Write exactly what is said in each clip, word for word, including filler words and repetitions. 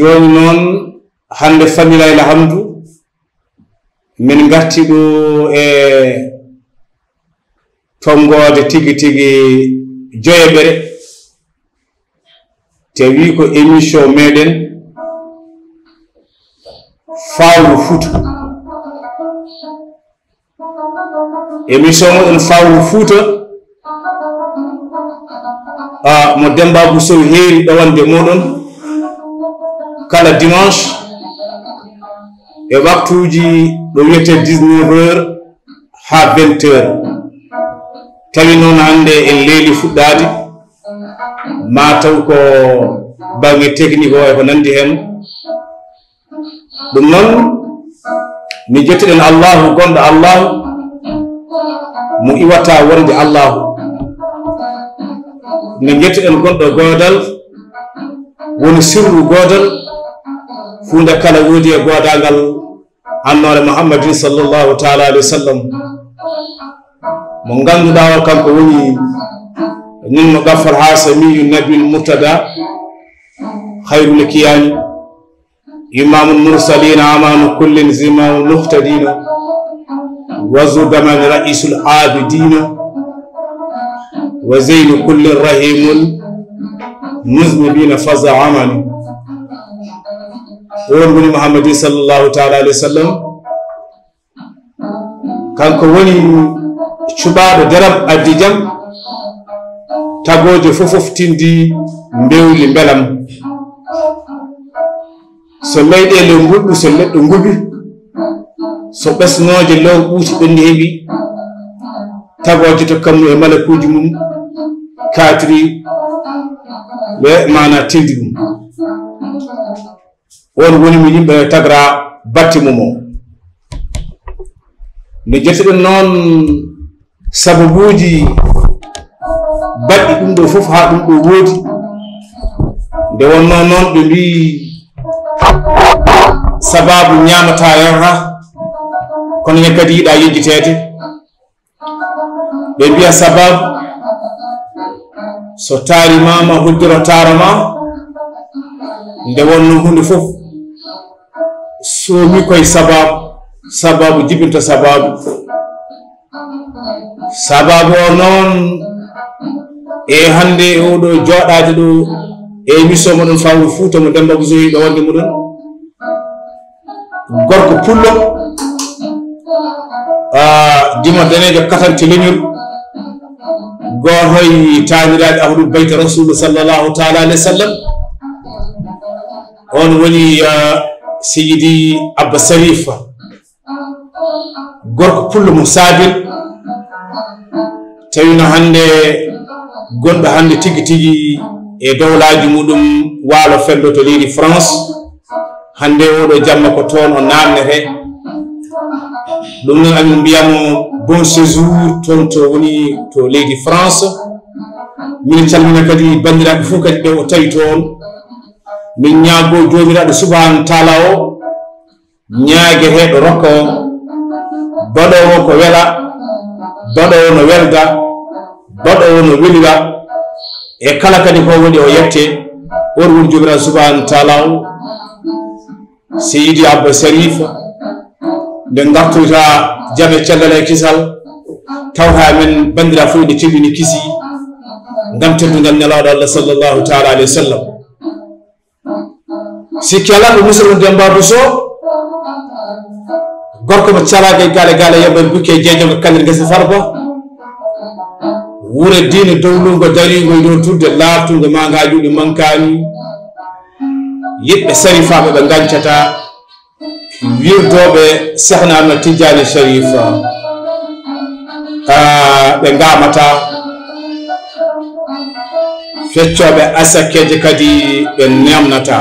Jooni noon, hannde Falilahi Alhamdu, min ngarti ɗo e tonngoode tigi tigi joyeɓere, te wi ko émission meɗen Fawru Fuuta. Émission moɗon Fawru Fuuta, ah, mo Demba Bou Sow heeri ɗowande moɗon kala dimanche e waktuuji ɗo wiyetee dix-neuf heures haa vingt heures. Tawi noon hannde en leeli fuɗɗaade, ma taw ko baŋnge technique o e ko nanndi heen. Ɗum noon, mi jettiɗen Allahu, gonɗo Allahu, mo iwata wonde Allahu. Nde jettiɗen gonɗo goodal, woni sirru goodal, huunde kala woodi e goodaangal annoore Muhammadin sallallahu taala alayhi wa sallam. Mo ngannduɗaa o, kanko woni nin mo gaffal haa samiyu nabil murtada, khayrul kiyami. إمام المرسلين، أمان كل زمام المقتدين، وذو زمان رئيس العابدين، وزين كل رحيم المذنبين فذا عمل. Oon woni Muhammadin sallallahu taala alayhi wa sallam. Kanko woni cuɓaaɗo daram addi jam, tagooje fof fof tindi mbewli mbelam. So leyɗeele ngulɗu, so leɗɗe ngubi, so ɓesnooje law ɓuuti ɓenni heɓi, tagooje to kammu e malakuuji mum kaatiri ɓe maana tindi ɗum. Oon woni mo yimɓe tagra batte mum o. Nde jettiɗen noon sababuuji baɗɗi ɗum ɗo fof haa ɗum ɗo woodi. Nde wonnoo noon ɓe mbii sababu ñaamataa yarata, kono ne kadi yiɗaa yejjiteede. Ɓe mbiya sababu, so taari ma, ma hujjoro taaro ma, nde wonno huunde fof soomi koye sababu, sababu jibinta sababu. Sababu o noon, e hannde e oɗo jooɗaade ɗo, e émission moɗon Fawru Fuuta mo Demba Bou Sow yiɗo wonde muɗon. Gorko pullo, ah, dimo daneejo katante leñol, gooto e taaniraaɓe Ahlul Bayt Rasul sallallahu taala alayhi wa sallam. On woni, ah, Seydi Abba Sharif, gorko pullo mo saabil, tawi no hannde gonɗo hannde tigi tigi e dowlaaji muɗum waalo fello to leydi France. Hannde oɗo jamma ko toon o naamnete. Ɗum noon amin mbiyamo bon séjour toon to woni to leydi France. Min calmina kadi banndiraaɓe fof kadi ɓe o tawi toon. Min ñaago Joomiraaɗo subhaanahu taala o ñaageteeɗo rokka o, baɗoowo ko wela, baɗoowo no welda, baɗoowo no welira, e kala kadi ko woni o yette, on woni Joomiraaɗo subhaanahu taala o. Seydi Abba Sharif, nde ngartoyta jame cellal e kisal, tawta men banndiraaɓe fof ene celli, ene kisi, ngam teddungal Nelaaɗo Allah sallallahu taala alayhi wa sallam. Sikki alaa ko musidɗo Demba Bou Sow, gorko mo calaade gaale gaale, yabba bukke jeejo ko kalir ngesa farba. Wure diine dowlungo darigo e dow turde laaɓtungo ma nga juuɗe mankaani. Yiɗɓe sarifaaɓe ɓe ngancata, wirdooɓe Seexna Ahmad Tijjaani Sharif, ah, ɓe ngamata, feccooɓe asakeeje kadi ɓe nemnata.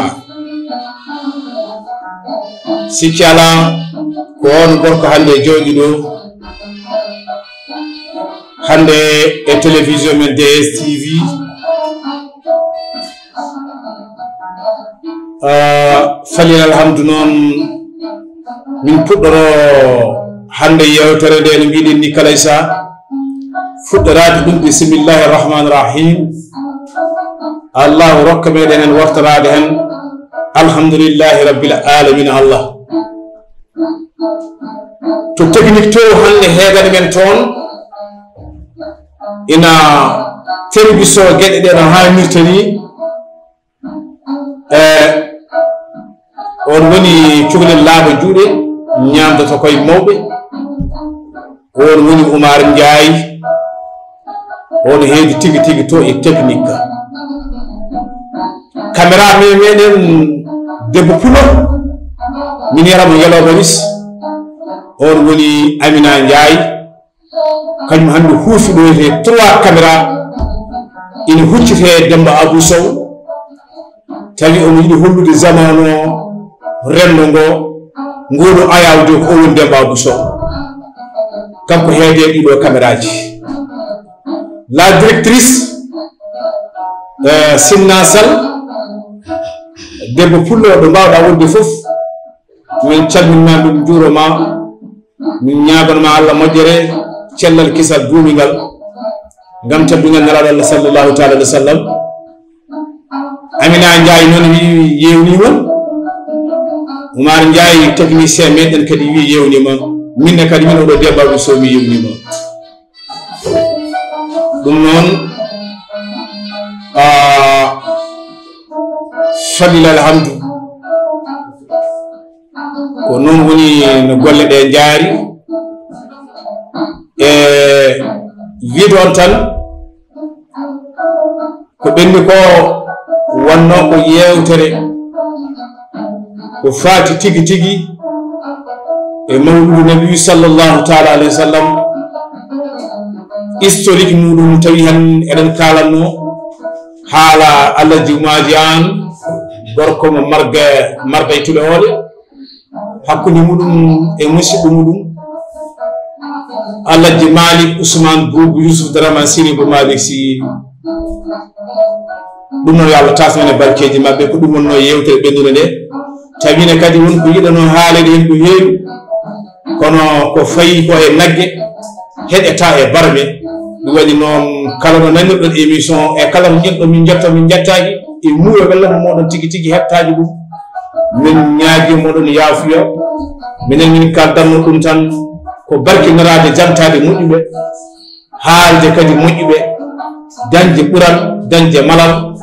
Sikki alaa ko on gorko hannde jooɗi ɗo, hannde e télévision men D S T V. Ah, falil alhamdu noon, min puɗɗoro hannde yeewtere nde no mbiɗen ni kala isa, fuɗɗoraade ɗum bisimillahi rahmani rahim. Allahu rokka meɗen en wartoraade heen Alhamdulillahi Rabbil Alamina Allah. To technique to hannde heedani men toon, ina tembiso geɗe ɗe no haanirta ni. E, on woni cukalel laaɓa juuɗe, ñaamdoto koye mawɓe. On woni Umar Njaay, on heedi tigi tigi to e technique. Caméra me-, meɗen debbo pulo, min yara mo Yellow Berries, on woni Amina Njaay, kañum hannde huufi ɗo he trois caméra, ina huccitee Demba Abou Sow, tawi omo yiɗi hollude zamanu o, renndo ngo, ngoo ɗo ayawde ko o woni Demba Abou Sow. Kanko heede ɗiɗo caméraji. La directrice, euh, Sinna Sall, debbo pullo ɗo mbaawɗa wonde fof, min calminma, min njuuroma, min ñaagonma Allah moƴƴere, cellal, kisal, duumingal, ngam teddungal Nelaaɗo Allah sallallahu taala alaihi wa sallam. Amina Njaay noon wi yewnima. Umar Njaay technicien meɗen kadi wi yewnima. Minne kadi min oɗo Demba Abou Sow mi yewnima. Ɗum noon, ah, falila alhamdu. Ko noon woni no golle ɗe njaari. E wiide on tan, ko ɓenni ko wonno ko yeewtere ko faati tigi tigi e mawludu Nabi sallallahu taala alayhi wa sallam, historique muɗum, tawi han eɗen kaalanno haala Alhaji Umaji An, gorko mo Marga, Marga e Tule Hoole, hakkunde muɗum e musidɗo muɗum Alhaji Malik Ousmane Boubou Youssouf Dramane Siri Bou Malik Sy. Ɗum noon, yo Allah tasmine barkeeji maɓɓe. Ko ɗum wonno yeewtere ɓennude nde. Tawine kadi won ko yiɗano haalede heen ko heewi, kono ko fayi ko e nagge, heɗeta e barme. Ɗum waɗi noon, kala no nanirɗon émission e kala no njiɗɗon min njetta, min njettaaki, e muuyo wella mo moɗon tigi tigi heɓtaaki ɗum. Min ñaagi moɗon yaafuya. Minen min kaldanno ɗum tan, ko barkiniraade, jantaade moƴƴuɓe, haalde kadi moƴƴuɓe, dañde ɓural, dañde malal,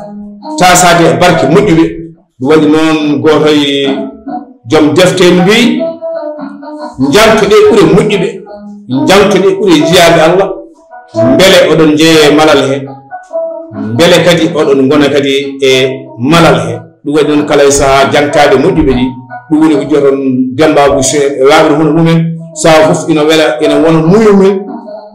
tasaade e barke moƴƴuɓe. Ɗum waɗi noon, gooto e joom defte en mbiyi, njanto ɗe ɓure moƴƴuɓe, njanto ɗe ɓure jiyaade Allah, mbele oɗon njeeye malal he, mbele kadi oɗon ngona kadi e malal he. Ɗum waɗi noon, kala e sahaa, jantaade moƴƴuɓe ɗi, ɗum woni ko joton Demba Abou Sow e waawde hono mumen, sahaa fof ina wela, ina wona muuyo mum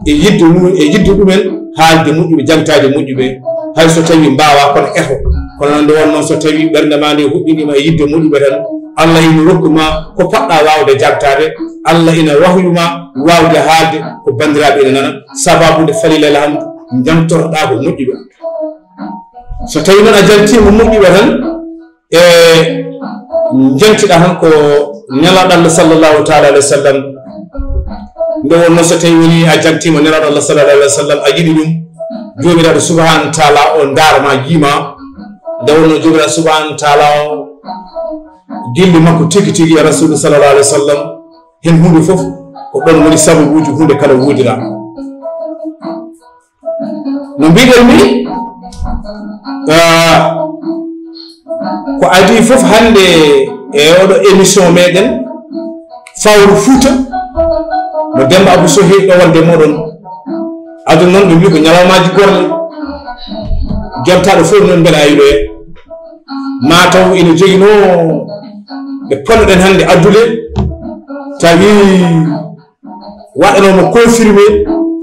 e yidde mum, e yidde ɗumen, haalde moƴƴuɓe, jantaade moƴƴuɓe, hay so tawi mbaawa kono eto. Kono nde wonno, so tawi ɓernde ma nde huɓɓinima e yidde moƴƴuɓe tan, Allah ina rokku ma ko poɗɗa waawde jantaade, Allah ina wahyu ma waawde haalde ko banndiraaɓe ina nana, sababude falilal ham jantorɗa ko moƴƴuɓe. So tawi noon a jantiima moƴƴuɓe tan, e jentiɗa tan ko Nelaaɗo Allah sallallahu taala alayhi wa sallam. Nde wonno, so tawi woni a jantiima Nelaaɗo Allah sallallahu alayhi wa sallam, a yiɗi ɗum, Joomiraaɗo subhanahu wa taala o ndaara ma, yiima. Nde wonno, Joomiraaɗo subhanahu wa taala o gilli makko tigi tigi e Rasulu sallallahu alayhi wa sallam, heen huunde fof ko ɗoon woni sababuuji huunde kala woodira. No mbiɗen ni, ah, ko adii fof hannde e oɗo émission meɗen Fawru Fuuta, mo Demba Abou Sow heewi ɗowande moɗon. Aduna noon, ɓe mbi ko ñalawmaaji gorle, jontaɗo fof noon mbeɗa yiɗoya. Ma taw ina joginoo ɓe ponnoɗen hannde addude, tawi waɗanoo mo confirmé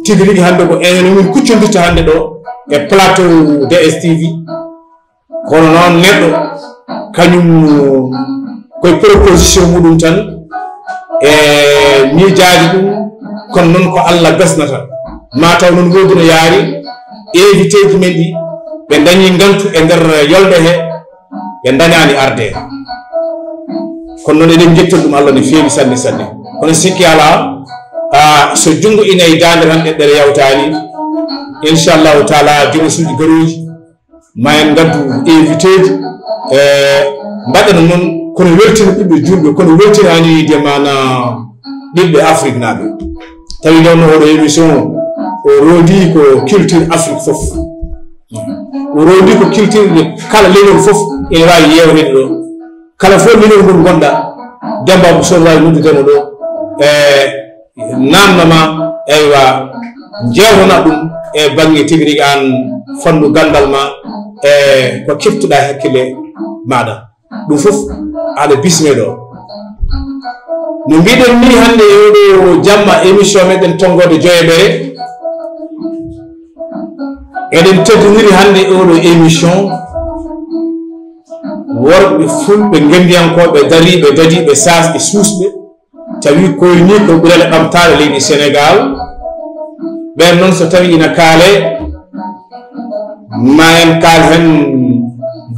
tigi rigi hannde ko enen min kuccondirta hannde ɗo e plateau D S T V. Kono noon, neɗɗo kañum koye proposition muɗum tan e miijaaji ɗum, kono noon ko Allah gasnata. Ma taw noon woodi no yaari, invité ji men ɗi, ɓe dañi ngantu e nder yolde he, ɓe dañaani arde. Kono noon, eɗen njettoo ɗum Allah no feewi sanne sanne. Kono sikki alaa, a, so junngo ina e daande tan, ɗeɗɗere yawtaani. Inchallahu taala, dimasuuji garooji, ma en ngaddu invité ji, e, Mbaɗa no noon, kono weltina ɓiɓɓe juulɓe, kono weltina ani de mana ɓiɓɓe Afrique naaɓe. Tawi ɗon oɗo émission o, o rondi ko culture Afrique fof. O rondi ko culture de kala leñol fof ene waawi yeewteede ɗo. Kala fof leñol ngol ngonɗa, Demba Abou Sow waawi noddudema ɗo. E namnama, eywa, jeewtana ɗum e bannge tigi rigi an fannu ganndal ma, e ko kiftuɗa hakkille maɗa. Ɗum fof aɗa bisme ɗo. No mbiɗen ni hannde e oɗo jamma émission meɗen tonngoode joyeɓere. Eɗen teddiniri hannde e oɗo émission worɓe fulɓe ngendiyankooɓe dariiɓe dadiiɓe saasɓe suusɓe. Tawi koye ni ko ɓurele ɓamtaare leydi Sénégal. Ɓen noon so tawi ina kaale, ma en kaal hen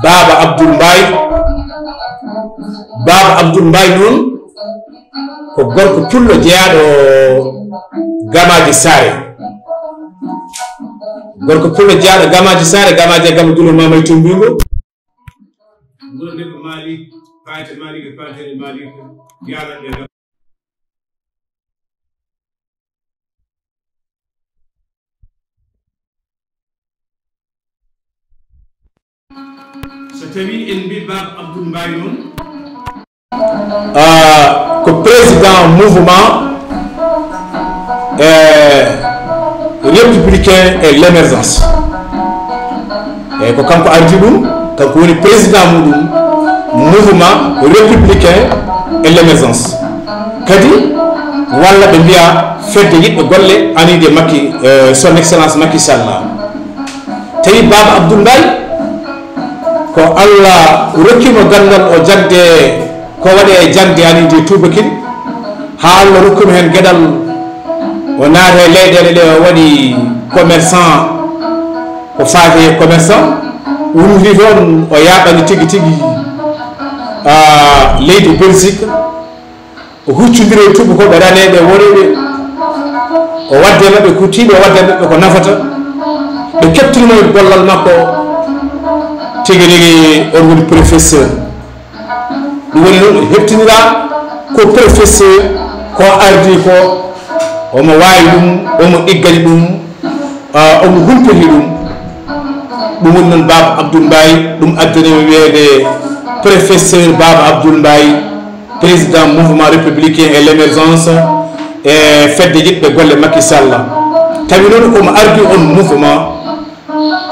Baaba Abdoul Mbaye. Baaba Abdoul Mbaye noon ko gorko pullo jeyaaɗo Gamaaji Saare. Gorko pullo jeyaaɗo Gamaaji Saare, Gamaaji e Gama Dulo Mamay Tumbingo. Wuro nde ko Mali, paate Mali, ɓe paate Mali ko yaalanɓe. So tawi en mbi Baaba Abdoul Mbaye noon, ah, ko président mouvement, eh, républicain et l'émergence. Eyyi, ko kanko ardi ɗum, kanko woni président muɗum, mouvement républicain et l'émergence. Kadi walla ɓe mbiya fedde yiɗɓe golle anide Macky, eh, son excellence Macky Sall. Tawi Baaba Abdoul Mbaye ko Allah rokkimo gandal o jagde ko waɗe e jagde anide tubakin, ha Allah rokkimo hen geɗal, o naate e leyɗele ɗe, o waɗi commerçant ko faati e commerçant, wumti toon o yaaɓani tigi tigi, ah, leydi Belgique, o huccondiri e tubakoɓe raneɓe woɗeɓe, o wadde maɓɓe ko tiiɗi, o wadde maɓɓe ko nafata, ɓe keptinimo e gollal makko, tigi rigi on woni professeur. Ɗum woni noon o heɓtinira ko professeur ko ardi ko, omo waawi ɗum, omo ɗiggani ɗum, ah, omo humpiti ɗum. Ɗum woni noon Baaba Abdoul Mbaye, ɗum addani mi wiyeede professeur Baaba Abdoul Mbaye, président mouvement républicain et l'émergence e fedde yiɗɓe golle Macky Sall. Tawi noon komo ardi on mouvement,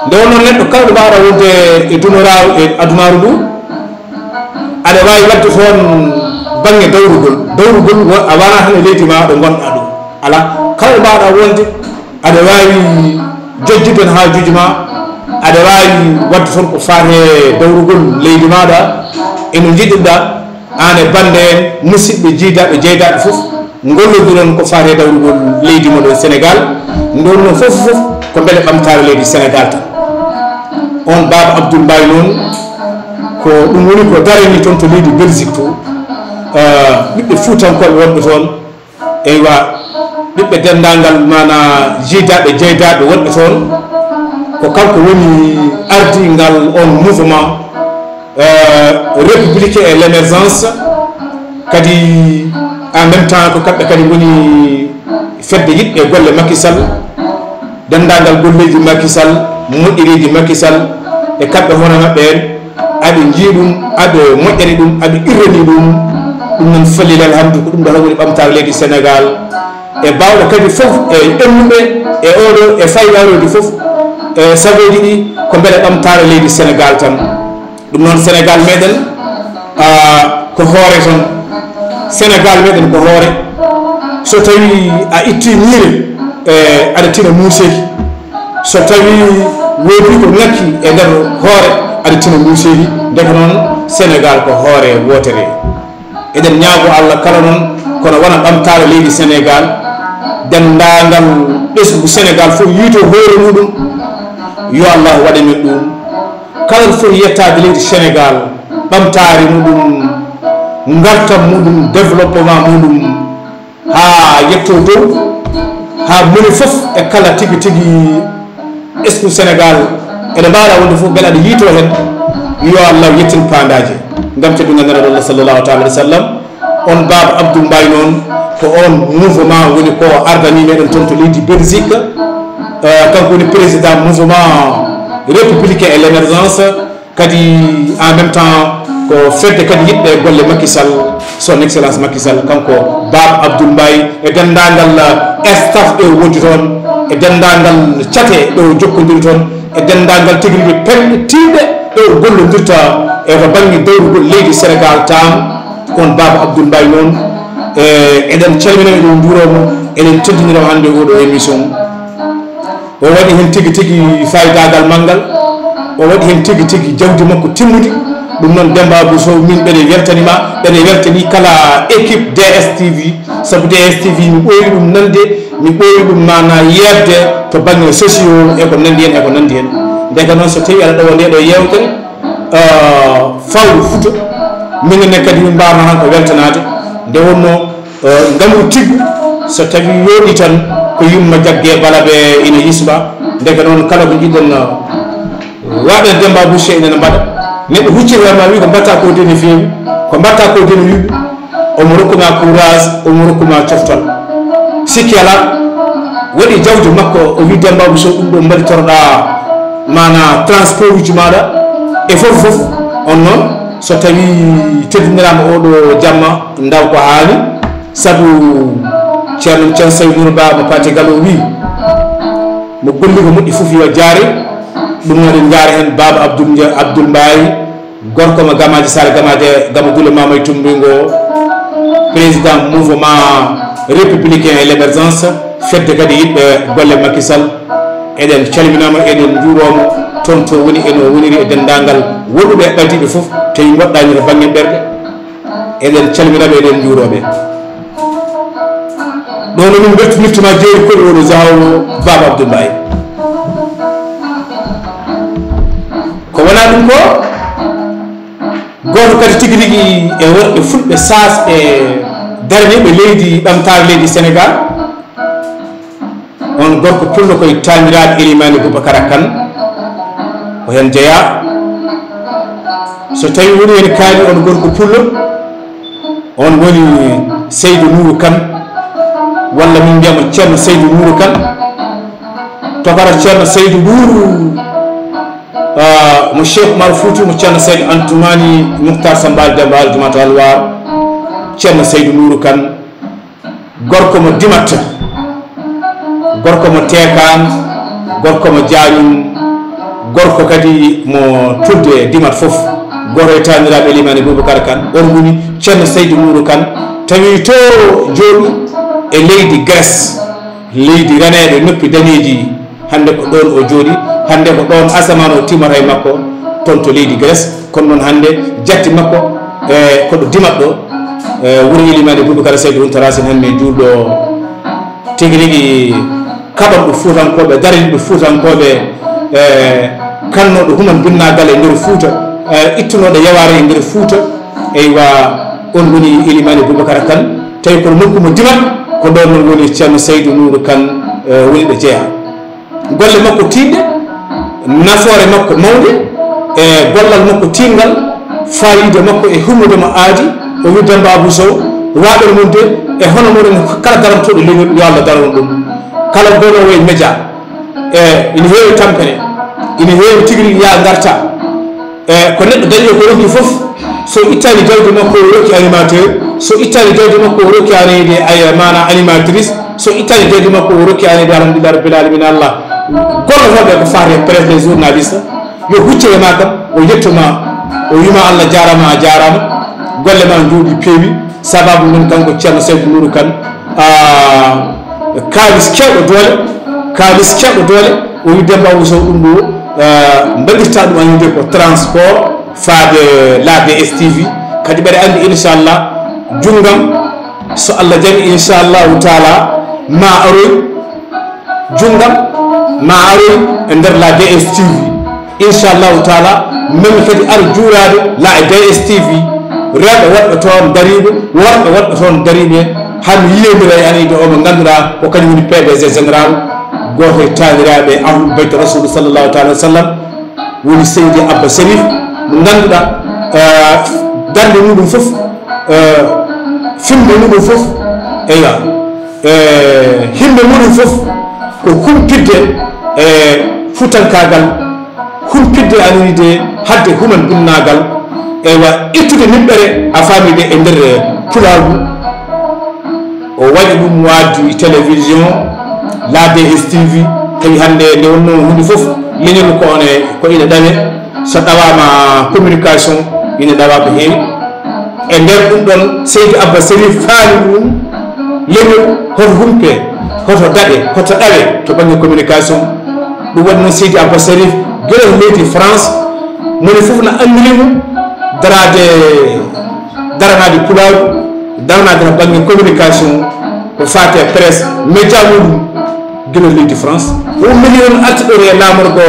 nde wonno neɗɗo kala ɗo mbaɗa wonde e dunora-, e adunaaru ndu, aɗa waawi waɗde toon bannge dawrugol. Dawrugol wo-, a wona tan e leydi ma ɗo ngonɗa ɗo. Ala, kala ɗo mbaɗa wonde, aɗa waawi jojjude ha juuji ma, aɗa waawi waɗde toon ko faate dawrugol leydi maɗa, e no njiɗirɗa, an e bannde en, musidɓe jiidaɓe jeydaaɓe fof, ngollodiron ko faate dawrugol leydi moɗon Sénégal. Nde wonno fof fof ko beele ɓamtaare leydi Sénégal tan. On Baaba Abdoul Mbaye noon, ko ɗum woni ko darani toon to leydi Belgique to, eh, ɓiɓɓe fuutankooɓe wonɓe toon, eywa, ɓiɓɓe denndaangal mana jiidaɓe jeydaaɓe wonɓe toon, ko kanko woni ardingal on mouvement, euh, républicain et l'émergence. Kadi en même temps ko kamɓe kadi ngoni fedde yiɗɓe golle Macky Sall, denndaangal golleeji Macky Sall, moƴƴereeji Macky Sall, e kamɓe hono maɓɓe en, aɓe njii ɗum, aɓe moƴƴani ɗum, aɓe qirrani ɗum. Ɗum noon, falil alhamdu, ko ɗum ɗo tan woni ɓamtaare leydi Sénégal, e baawɗo kadi fof, e ɓennuɓe, e oɗo, e fayndaarooji fof, e sagooji ɗi, ko mbele ɓamtaare leydi Sénégal tan. Ɗum noon, Sénégal meɗen, ah, ko hoore tan. Sénégal meɗen ko hoore. So tawi a itti ñiire, eh, aɗa tina muuseeki. So tawi woodi ko ŋakki e nder hoore, aɗa tina muuseeki. Ndeke noon, Sénégal ko hoore wootere. Eɗen ñaago Allah kala noon, kono wona ɓamtaare leydi Sénégal, denndaangal ɓesngu Sénégal fof yiito hoore muɗum, yo Allah waɗe men ɗum. Kala ko foti yettaade leydi Sénégal, ɓamtaare muɗum, ngartam muɗum, développement muɗum, haa yetto dow, haa moni fof e kala tigi tigi ɓesngu Sénégal, ene mbaawa wonde fof mbele aɗa yiito heen. Yo Allah yettin paandaaje ngam teddungal Nelaaɗo Allah sallallahu taala alaihi wasallam. On Baaba Abdoul Mbaye noon, ko on mouvement woni ko ardani meɗen toon to leydi Belgique, euh, kanko woni président mouvement républicain et l'émergence, kadi en même temps ko fedde kadi yiɗɓe golle Macky Sall, son excellence Macky Sall, kanko Baaba Abdoul Mbaye, e denndaangal, eh, staff ɗo wondi toon, e denndaangal cate ɗo jokkodiri toon, e denndaangal tigi rigi penɗe tiiɗɗe ɗo gollondirta e to bannge dawrugol leydi Sénégal tan. On Baaba Abdoul Mbaye noon, eh, eɗen calmina, eɗen njuuroo mo, eɗen teddinira mo hannde oɗo émission. O waɗi heen tigi tigi faayidagal manngal, o waɗi heen tigi tigi jawdi makko timmundi. Ɗum noon, Demba Abou Sow, min mbeɗe weltani ma, mbeɗe weltani kala équipe D S T V, sabu D S T V mi ɓooyi ɗum nande, mi ɓooyi ɗum maana yeeɓde to bannge sociaux e ko nanndi heen, e ko nanndi heen. Ndeke noon, so tawii aɗa ɗowa nde ɗo yeewtere, ah, fawru Fuuta, minen ne kadi min mbaawno tan ko weltanaade. Nde wonnoo, eh, ngamru tiggu, so tawii yooɗii tan, ko yumma jagge bala ɓe ina yisma. Ndeke noon, kala ko njiɗɗen, eh, waɗde Demba Boucher ina mbaɗa. Neɗɗo huccita ma wi ko mbaɗta ko de ne feewi, ko mbaɗta ko de ne yuɓɓi. Omo rokku ma courage, omo rokku ma coftal. Sikki alaa, waɗi jawdi makko, o wi Demba Boucher ɗum ɗo mbaɗi toroɗa maana transport uji maɗa e fof fof. On noon, so tawi teddiniraama oɗo jamma, ndaw ko haali. Sabu Ceerno, Ceerno Saydou Nour Ba mo Paate Galo wi, mo golli ko moƴƴi fof yo jaare. Ɗum noon, en njaara heen Baaba Abdoul Nja-, Abdoul Mbaye, gorko mo Gamaaji Saare Gamaaji, Gamo Dule Mamay Tumbingo, président mouvement républicain et l'émergence, fedde kadi yiɗɓe golle Macky Sall. Eɗen calminaama, eɗen njuuroo mo toon to woni, eno woniri e denndaangal wonɓe ɓadiiɓe fof, tawi ngoɗɗaani to bannge ɓerɗe. Eɗen calmina ɓe, eɗen njuuroo ɓe. Ɗo no min mbeltinirta ma jeeri koɗi oɗo jawo Baaba Abdoul Mbaye. Ko wonaa ɗum ko, gooto kadi tigi rigi e worɓe fulɓe saasɓe daraniiɓe leydi, ɓamtaare leydi Sénégal. On gorko pullo ko e taaniraaɓe Elimani Boubacara Kane, ko heen jeyaa. So tawii woni heen kaali on gorko pullo, on woni Seydou Nourou Kane, walla min mbiyamo Ceerno Seydou Nourou Kane. Tokara Ceerno Seydou Nourou, ah, mo Cheikh Oumar Fouti, mo Ceerno Seydou Antoumani Mouhtar Samba Demba Al Jumatou Alwar, Ceerno Seydou Nourou Kane. Gorko mo Dimat, gorko mo Teekaan, gorko mo Jaañum, gorko kadi mo Tulde Dimat fof. Gooto e taaniraaɓe Elimani Boubacar Kane, on woni Ceerno Seydou Nourou Kane, tawi to jooɗi e leydi Grèce, leydi raneeɓe noppi daneeji. Hannde ko ɗoon o jooɗi, hannde ko ɗoon asamaan o timmata e makko, toon to leydi Grèce. Kono noon hannde jatti makko, e, ko ɗo Dimat ɗo, e, wuro Elimani Boubacar Seydou Hunta Racine, hannde juulɗo tigi rigi kaɓanɗo Fuutankooɓe, daraniiɗo Fuutankooɓe, e, kannooɗo human binnaagal e nder Fuuta, e, ittunooɗo yawaare e nder Fuuta. Eywa, on woni Elimani Boubacar Kane, tawi kono nokku mo Dimat, ko ɗoon noon woni Ceerno Seydou Nourou Kane, e, woni ɗo jeyaa. Golle makko tiiɗɗe, nafoore makko mawnde, e gollal makko tiiɗngal, faayiida makko e humnude mo aadi, o wi Demba Abou Sow, waaɓen mon de, e hono moɗon kala darantooɗo leñol, yo Allah daran ɗum. Kala gonoowo e média, e ina heewi tampere, ina heewi tigi rigi yaa ngarta. E ko neɗɗo dañi ko ronki fof, so ittaani jawdi makko o rokki animateur, so ittaani jawdi makko o rokki ani-, ay, maana animatrice, so ittaani jawdi makko o rokki ani-, alhamdulillah rabbil alamin Allah. Gollotooɓe ko faati e presse, les journalistes, yo hucce e ma kam, o yetto ma, o wima Allah jaarama, a jaarama, golle ma njooɗi peewi, sababu min kanko Ceerno Seydou Nourou Kane, ah, kaalis keewɗo doole, kaalis keewɗo doole, o wi Demba Abou Sow ɗum ɗo, eh, mbaɗirta ɗum, a yiide ko transport faade la D S T V. Kadi mbeɗa anndi, inchallah, junngam, so Allah jaɓi, inchallahu taala, ma aroy, junngam, ma aroy e nder la D S T V. Inchallahu taala, min kadi ar juuraade la D S T V, rewɓe wonɓe toon dariiɓe, worɓe wonɓe toon dariiɓe, haa mi yiyondira e aniijo o mo ngannduɗaa ko kañum woni P D G général, gooto e taaniraaɓe Ahlul Bayt Rasul sallallahu taala wa sallam, woni Seydi Abba Sharif, Ngannduɗaa, eh, darnde muɗum fof, eh, fimde muɗum fof, eywa, eh, himɓe muɗum fof ko humpitde e fuutankaagal, humpitde anonide hadde human bunnaagal, eywa, ittude niɓɓere a faamide e nder, eh, pulaagu. O waɗi ɗum waajju télévision, la D S T V, tawi hannde nde wonnoo huunde fof, leñol ko one, ko ina ɗawe. So ɗawaama communication, ina ɗawa ko heewi. E nder ɗum ɗon, Seydi Abba Serif faali ɗum, leñol hoto humpe, hoto daɗe, hoto ɗawe to bannge communication. Ɗum waɗi noon Seydi Abba Serif, gila leydi France, moni fof na anndiri mo daraade, daranaade pulaagu, daranaade no bannge communication, ko faati e presse, média muɗum, gila leydi France. O ummini on arti ɗo he laamorgo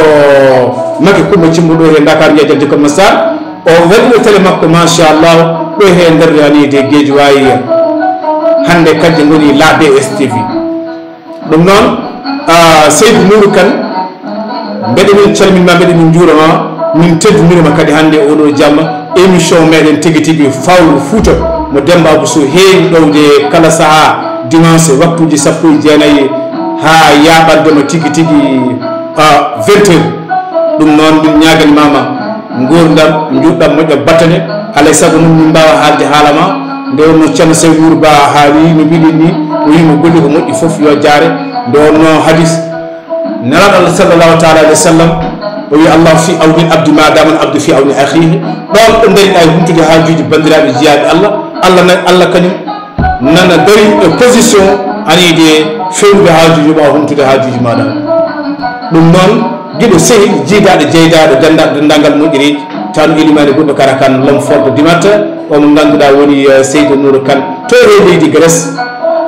Macky Coumba Thioumba ɗo he Dakar, Ndiaye Diallo Dicko Massar. O waɗi ɗo télé makko, machallah, ɗo he nder yani de Guédiawaye. Hannde kadi ngoni la D S T V. Ɗum noon, ah, Seydou Nourou Kane, mbeɗe min calminma, mbeɗe min njuurama, min teddinirma kadi hannde oɗo jamma émission meɗen tigi tigi Fawru Fouta mo Demba Abou Sow heewi ɗowde kala saha dimanche waktuji sappo e jeenayi haa yaaɓandema tigi tigi, ah, vingt heures. Ɗum noon min ñaaganimama nguurndam, njuutɗam, moƴƴam, battane. Alay sago noon min mbaawa haalde haala ma. Nde wonno Ceerno Seydou Nour Ba haali no mbiɗen ni, o wii mo golli ko moƴƴi fof yo jaare. Nde wonno hadis Nelaaɗo Allah sallallahu taala alayhi wa sallam, o wii, "Allahu fi awni abdi ma dama al abdu fi awni akhihi." Ɗon ɗo ndariɗa e humtude haajuuji banndiraaɓe jiyaaɓe Allah, Allah na, Allah kañum nana dari e position aniide fewnude haajuuji ma, humtude haajuuji maɗa. Ɗum noon, giɗo sehi, jiidaaɗo, jeydaaɗo, dennda-, denndaangal moƴƴiri, taw no Elimane Boubacara Kane, l'homme fort de Dimat, o mo ngannduɗaa woni, eh, Seydou Nourou Kane, to e leydi Grèce.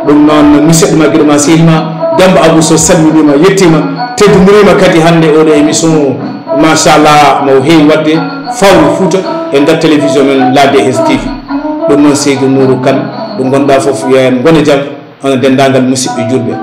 Ɗum noon, musidɗo ma, giɗo ma, sehil ma, Demba Abou Sow salminiima, yettiima, teddiniriima kadi hannde oɗo émission, machallah, mo heewi waɗde Fawru Fouta e nder télévision men La D S T V. Ɗum noon, Seydou Nourou Kane, ɗo ngonɗaa fof, yo en ngone jam, hono denndaangal musidɓe juulɓe.